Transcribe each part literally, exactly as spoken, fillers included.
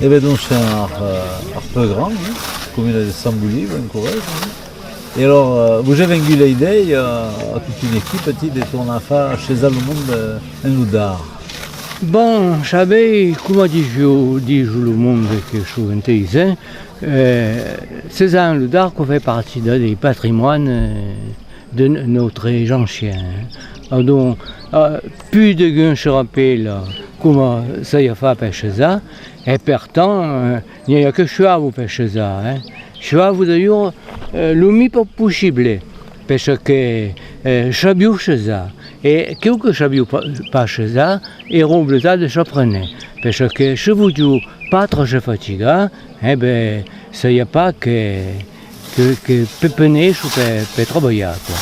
E ben, donc, c'est un art, euh, art peu grand, hein, comuna de Sant Beliu, en Corrèja, hein. E alors, euh, vos ai vengut l'idèia, euh, a tota una equipa, ti, de tornar far chesar lo monde, euh, en lo dard. Bon, sabètz, coma dison, dison lo monde que son intelligents, eh, chesar en lo dard, quò fai partida dei patrimònis, eh, de n-, nòstres ancians, eh. Adonc, eh, pus degun se rapèla coma s'aviá fach per chesar, e pertant, eh, n'i aviá que suavan per chesar, eh. Suavan d'alhors, eh, lo mei pauc possible, perque, eh, sabián chesar, e queu que sabián pas, pas chesar, èra obligat de s'aprene, perque se volián pas tròp se fatigar, e ben, s'aviá pas que, que, que pepenar-se per, per trabalhar, quoi.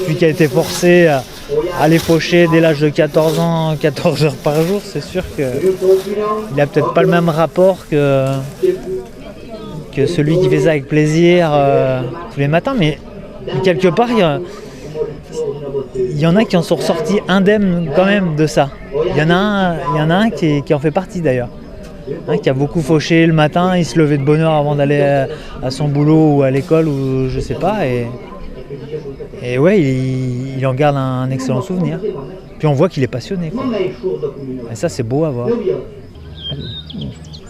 Lui qui a été forcé à aller faucher dès l'âge de quatorze ans, quatorze heures par jour, c'est sûr que il a peut-être pas le même rapport que, que celui qui fait ça avec plaisir, euh, tous les matins, mais quelque part, il y a, il y en a qui en sont ressortis indemnes quand même de ça. Il y en a un, il y en a un qui, qui en fait partie d'ailleurs. Hein, qui a beaucoup fauché le matin, il se levait de bonne heure avant d'aller à, à son boulot ou à l'école ou je sais pas, et, et ouais, il, il en garde un excellent souvenir. Puis on voit qu'il est passionné, quoi. Et ça, c'est beau à voir.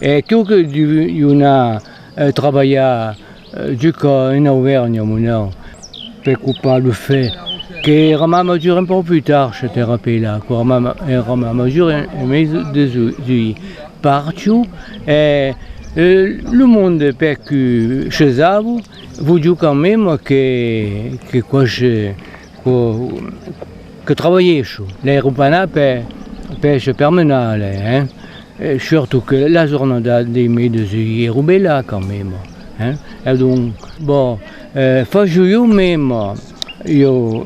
E queu que deviá, eh, trabalhar, eh, jusca en Auvèrnha, mon òme, per copar lo fre, que èra mai major un pauc pus tard, se te rapèlas, quò èra mai, èra mai major un, un mes de ju-, juilh. Partián, e, eh, lo monde per que chesavan, volián quand même que, que quò se, quò, que trabalhèsson, l'èra pas nat per, per se permenar, eh, hein. E surtot que la jornada dei mes de juilh èra bèla quand même, hein. E donc, bon, eh, fasián ieu mème, ieu,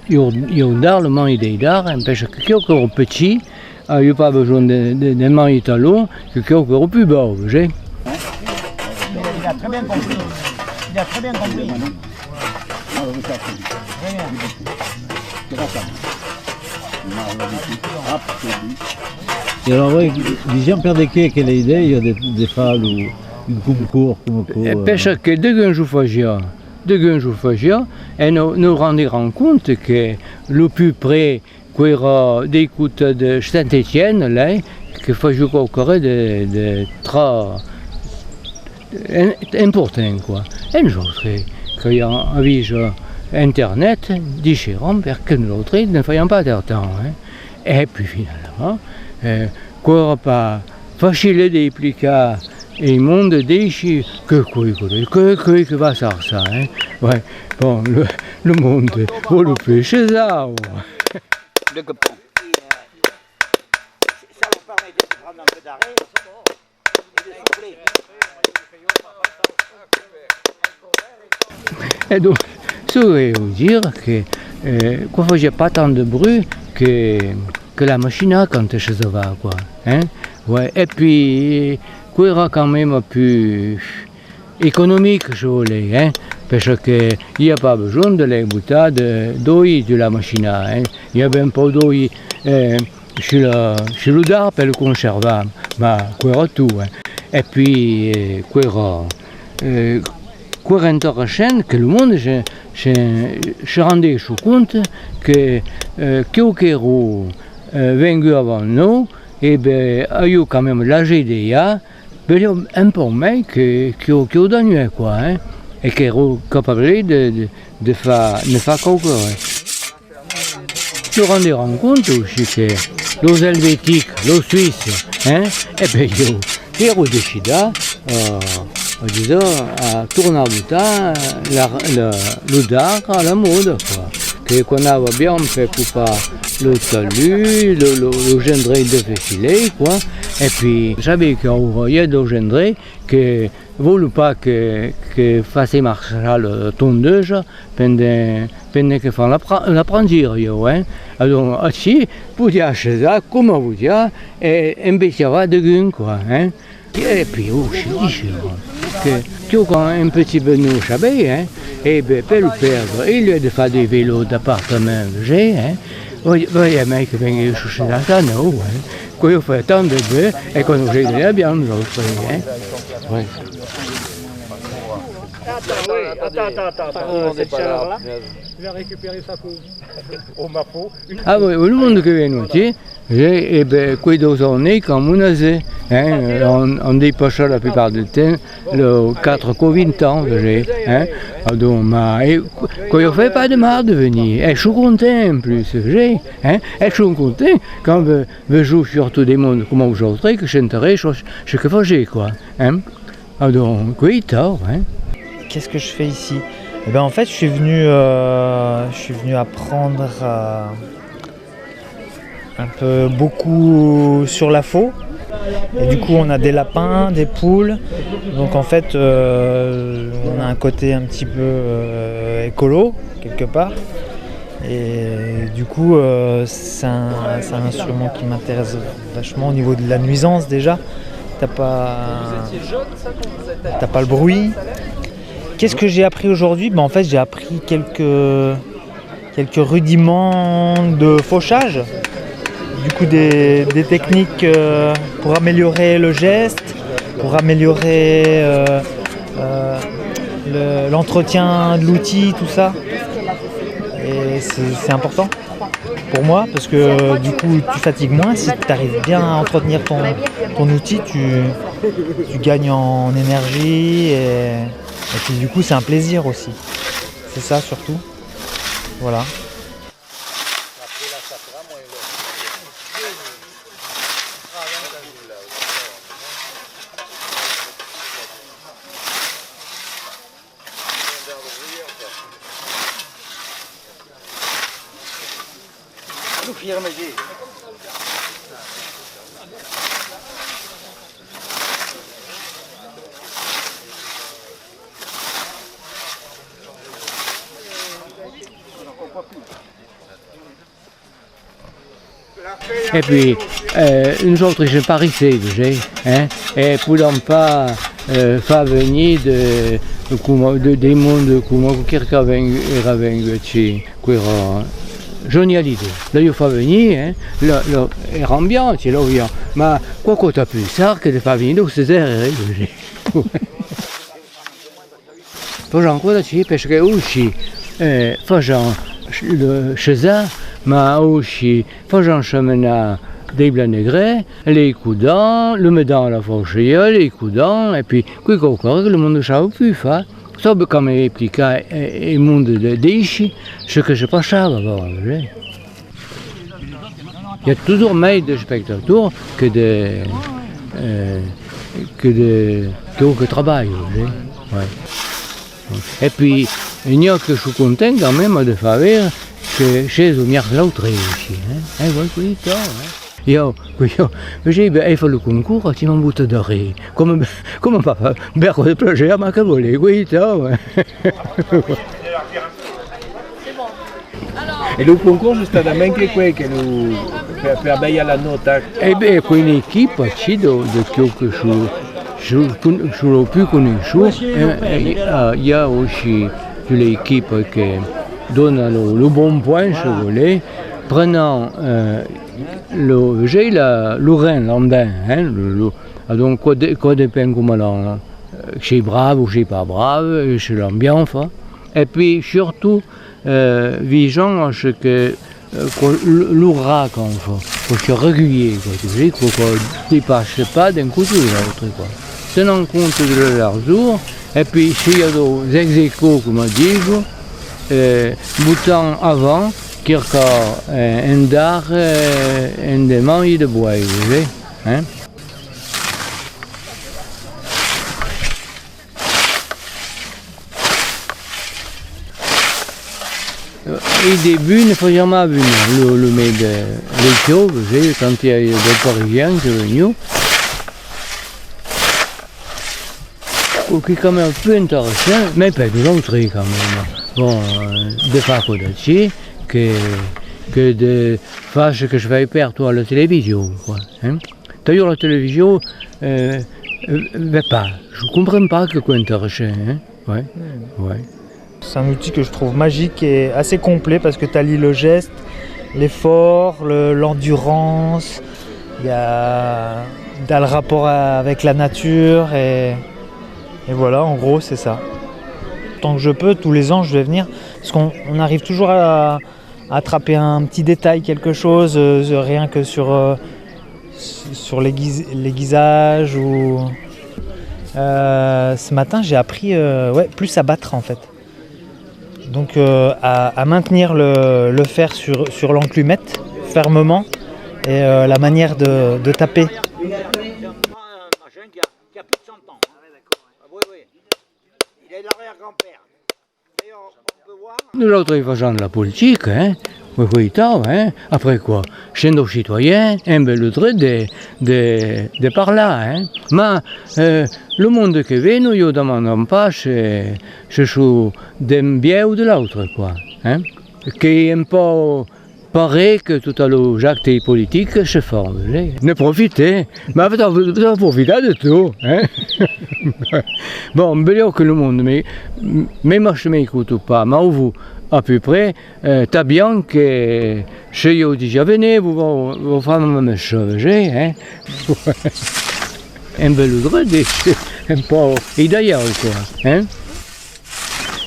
ieu, ieu dard, lo manlhas dei dards, hein, perque queu qu'èra petit, aviá pas besonh de, de, de manlhas talons, que queu qu'èra pus baus, eh. Il a très bien compris. Il a très bien compris. E alòrs, oui, disiam, per de qué aquela idèia de, de far lo, un concors coma aquò, eh, eh? Perque degun o fasiá, degun o fasiá, e nos, nos rendèron compte que lo pus près, quò èra dei costats de Saint-Étienne, là, que fasiá quauqua ren de, de tra-, im-, important, quoi. E nosautres, qu'aviam avís Internet, disiam, perqué nosautres ne fasiam pas de temps, hein. E puèi, finalament, eh, quò èra pas facile d'explicar ai monde d'aicí que quò, que, que, que, que va ser ça, hein. Ouais, bon, lo, lo monde vòl pas chesar, oh. E donc, çò que vòu dire que, eh, quò fasiá pas tant de bruch que, que la machina quand se chesava, quoi, hein? Ouais, e puèi, quò èra quand même pus economic, se volètz, hein, perque i a pas besonh de lei botar de, d'òli dins la machina, hein. I a ben pauc d'òli, eh, sus la, sus lo dard per lo conservar, mas quò èra tot, hein. E puèi, eh, quò èra, eh, quò èra interessant que lo monde se, se, se rendèsson compte que, eh, queu qu'èra, eh, vengut avant nos, e ben, aviá quand même las idèias, valiá un pauc mei que, que, que lo Danube, quoi, hein, e qu'èra capable de, de, de far, ne far quauqua ren. Nos rendèron compte aussi que los Elvetics, los Suisses, hein, e ben, ieu, qu'èra decidat, eh, disons, a tornar botar la, la, lo dard a la mòda, quoi. Que quò anava bien per copar los talons, lo, lo, los endreits de festilet, quoi. E puèi, sabètz qu'aura i a daus endreits que Vòlu pas que, que fase marchar la tondeja pendent, pendent que fan la pra-, la prangira, ieu, eh. Adonc, aicí, podiá chesar coma voliá e empeciavar degun, quoi, eh. E puis, aussi, disiá que, que quand un petit peu nos chavei, eh, e ben, per lo perdre, il lui a de faire des vélos d'appartement, j'ai, eh. Vai, vai, mai que venga sus la sana, oh, eh. Que io fai tant de bè, e quand j'ai de la viande, l'autre, eh. Ouais. Attends, oui, attends, attends, attends, attends. Cette chaleur-là. Il a récupéré sa peau. Oh, ma peau. Ah oui, le monde que vient aussi, j'ai, eh ben, quei dos ans, quand on a, hein, on, on dépasse la plupart du temps, le quatre vingt ans, j'ai, hein. Adonc, ma, e, que io fai pas de mal de venir, e je suis content en plus, j'ai, hein, e je suis content quand ve-, vejatz surtot de monde coma vosautres que s'interèssan a ce que fasètz, quoi, hein. Adonc, quei, hein. Qu'est-ce que je fais ici ? Eh ben, en fait, je suis venu, euh, je suis venu apprendre, euh, un peu, beaucoup sur la faux. Et du coup, on a des lapins, des poules. Donc en fait, euh, on a un côté un petit peu, euh, écolo, quelque part. Et du coup, euh, c'est un, c'est un instrument qui m'intéresse vachement au niveau de la nuisance déjà. T'as pas, t'as pas le bruit. Qu'est-ce que j'ai appris aujourd'hui ? Ben, en fait, j'ai appris quelques, quelques rudiments de fauchage. Du coup, des, des techniques, euh, pour améliorer le geste, pour améliorer, euh, euh, le, l'entretien de l'outil, tout ça. Et c'est, c'est important pour moi parce que, euh, du coup, tu fatigues moins. Si tu arrives bien à entretenir ton, ton outil, tu, tu gagnes en énergie et, et puis du coup, c'est un plaisir aussi. C'est ça surtout. Voilà. E puis, eh, nosautres sèm pas riches, eh, eh, e podèm pas, eh, far venir de, coma, de, de monde coma qualqu'un qu'èra vengut aicí, qu'èra Johnny Hallyday. L'aiá fach venir, eh, la, la, èra bien, aicí, l'aiá, ma qualque còp pus char que de far venir los Césaires, eh. Fasián aquò aicí, perque aussi, eh, fasián le chesar, ma aussi fasián semenar dei blat negre, lei codián, le metán a la faucheria, lei codián, e puis quei quauquarren que le monde sap pus far. Sap quand même explicar, eh, au monde de, d'aicí ce que se passava avant, eh. I a totjorn mai d'espectators que de, eh, que de, que, que trabalhan, eh. Ouais. E puis, n'i a que son contents quand même de far veire que chèsan mièlhs que l'autres aicí, eh. Eh, ouais, oui, tant, eh. Ieu, quei, ieu, vesi, ben, ai fach lo concors, ti m'an botat darrier. Coma, coma pas, ben, aquò de plaser, ma que vòles, quei, tant, eh. E lo concors, justament, qu'es qué, que lo, per, per aver la nòta? E ben, qu'es una equipa, aicí, de, de queu que son, son, son los pus coneissuts, eh, e, ah, i a aussi l'equipa que dona lo, lo bon point, se vòles, prenan, eh, lo, vesi, la, lo ren, l'andam, eh, lo, lo, adonc, quò de, quò depend coma l'an, eh, s'es brave o s'es pas brave, e se l'an bien fach. E puis, surtot, eh, vejan a ce que, eh, quò, lo, lo rat qu'an fach, quò siá regulier, quò, tu sais, quò, quò depasse pas d'un costat a l'autre, quò. Tenent compte de la largor, e puis, se i a dos ex aequo, coma dison, eh, botan avant quicòm, eh, en darrèr, eh, en de mangi de bois, eh, hein? Au debut, ne fasiá mai venir lo, lo mai de, de joves, eh, quand i a de Parisians que venián. Quò es quand même pus interessant, mès per nosautres quand même, bon, euh, de far aquò d'ací que, que de far çò que se fai pertot a la television, quoi, hein. D'ailleurs, la television, euh, euh, ben pas, je comprends pas que quò es interessant, hein. Ouais, ouais. C'est un outil que je trouve magique et assez complet parce que tu allies le geste, l'effort, le- l'endurance, il y a, t'as le rapport à- avec la nature et, et voilà, en gros, c'est ça. Tant que je peux, tous les ans, je vais venir parce qu'on on arrive toujours à, à attraper un petit détail, quelque chose, euh, rien que sur, euh, sur l'aiguis- l'aiguisage ou, euh, ce matin, j'ai appris, euh, ouais, plus à battre en fait. Donc euh, à, à maintenir le, le fer sur, sur l'enclume fermement et euh, la manière de, de taper. Un machin qui a, qui a plus de cent ans, hein. Ah oui, oui. Il est de l'arrière-grand-père. D'ailleurs, on peut voir. Nosautres fasèm la politica, hein? Quò es quò, hein? Après quoi, sèm daus citoyens, avèm lo dret de, de, de parlar, hein? Mas, euh, lo monde que venon, ieu demande pas se, se son d'un biais o de l'autre, quoi, hein? Qu'es un pauc parelh que totes los actes politics se fan, eh? Ne profite, eh? Mas vau, vau profitar de tot, eh? Bon, benleu que lo monde, mès, mès se m'escota pas, mas o vos, à peu près, eh, tà bien que se ieu disi: venetz, vos, vau, vau far ma messa, vesètz, eh? Un bèl dret de, un pauc, e d'ailleurs, quoi, eh?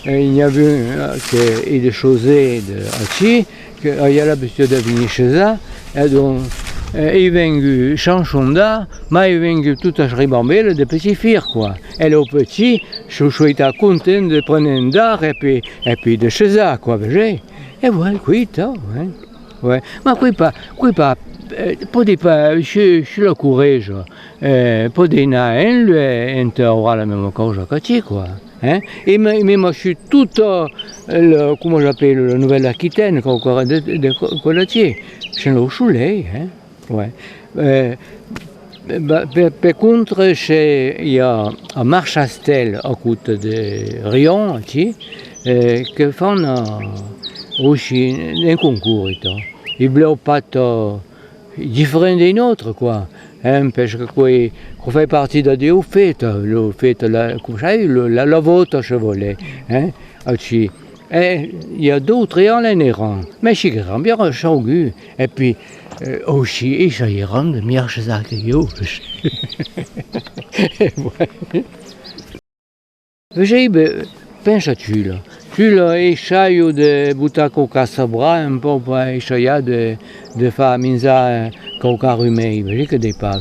E i a un, eh, que es de Chausée, de, aquí, que aviá l'abituda de venir chasar, e donc, eh, es vengut sens sondar, mas es vengut tot a ribambèla de petit fir, quoi. E lo petit, se, se estat content de prene un dard e puèi, e puèi de chasar, quoi, vesètz? E voilà, quò es tot, eh? Ouais. Mas quò es pas, quò es pas, eh, pòdes pas, sus, sus la Corresa, eh, pòdes anar enlà, eh, entà auràs la mèma causa qu'aquí, quoi. Eh? E me-, mèma sus tota la, coma s'apèla, la Nouvelle-Aquitaine, quauqua de, de, de, quò-, quò-, d'aquí, sens lo solelh, eh? Ouais. Eh, ba, per, per contra, se i a a Marchastèl, a costat de Rion, aquí, eh, que fan, eh, aussi un concors, e tot. Es benleu pas tot diferent de nòstre, quoi. Hein, parce que quò, quò fai partida de las fèstas, las fèstas, la, coma sai, la, la, la vòta, se vòl, hein, aquí. E i a dos o tres ans l'an èran, mas siguèron bien sauguts. E puèi, eh, aussi, es chasèron de mièlhs que ieu. E voilà. Vesètz, ben, pensa tu la. Tu la, essaia de botar quauqua sabra un pauc per essajar de, de far minjar, eh, quauqua rumèr, vesètz que de pas.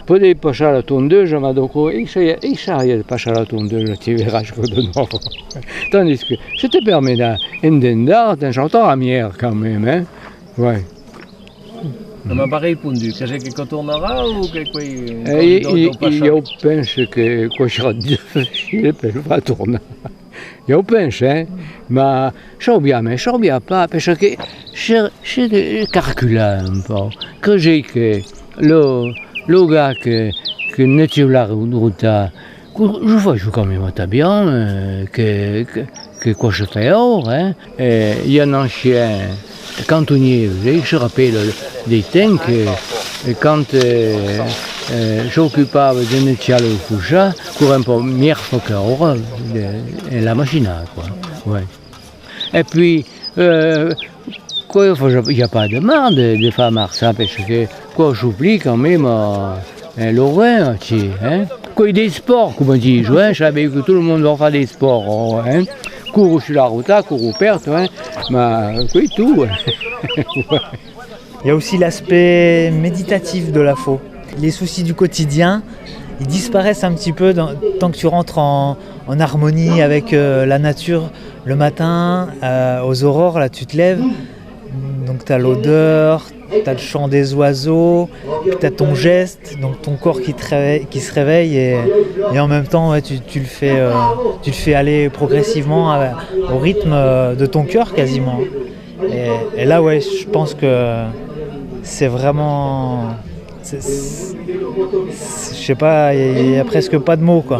Pòdes passar la tondeusa, mas donc, essaia, essaia de passar la tondeusa, tu veràs quò de nòu. Tandis que, se te permet d'anar en dendar, te'n sautarà mièlhs quand même, hein? Ouais. Mas pas respondut, que se que quò tornarà o que quò es... Eh, i, i, ieu pense que quò serà dificile per far tornar. Ieu pense, eh? Mas saubiá, mas saubiá pas, parce que se, se de calcular un pauc, crese que lo, lo gars que, que netèja la ro-, rota, quò, quò fai quand même tan bien, eh, que, que, que quò se fai aura, eh? Eh, i a un ancien cantonier, eh, se rapèla dei temps que, eh, quand, eh, eh, s'ocupava de netjar lo fossar, quò èra un pauc mièlhs qu'aura, de, en la machina, quoi. Ouais. E puèi, eh, quò fasiá, i a pas de mal de, de far marchar, parce que quò assoplís quand même, eh, lo rein, aquí, hein? Quò es de l'espòrt, coma dison, hein? Sabètz que tot lo monde vòl far de l'espòrt, hein? Córrer sus la rota, córrer pèrd, hein? Mas quò es tot, hein? Il y a aussi l'aspect méditatif de la faux. Les soucis du quotidien, ils disparaissent un petit peu dans- tant que tu rentres en, en harmonie avec, euh, la nature. Le matin, euh, aux aurores, là, tu te lèves, donc t'as l'odeur, t'as le chant des oiseaux, t'as ton geste, donc ton corps qui te réveille, qui se réveille et, et en même temps, ouais, tu, tu le fais, euh, tu le fais aller progressivement à- au rythme, euh, de ton cœur quasiment. Et, et là, ouais, je pense que c'est vraiment, c'est- c'est- je sais pas, il y a- il y a presque pas de mots, quoi.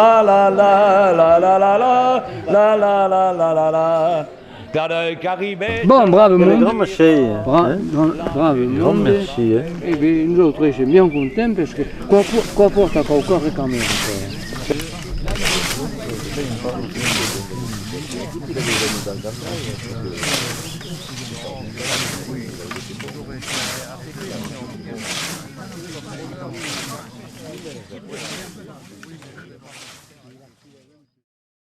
la la la la la la la la la la la la la. Bon, brave monde. Grand merci, hein. Bra-, grand, brave monde. Grand merci, hein. Eh bien, nous autres, c'est bien content parce que quoi, quoi, quoi porte à quoi, quoi, quand même, quoi.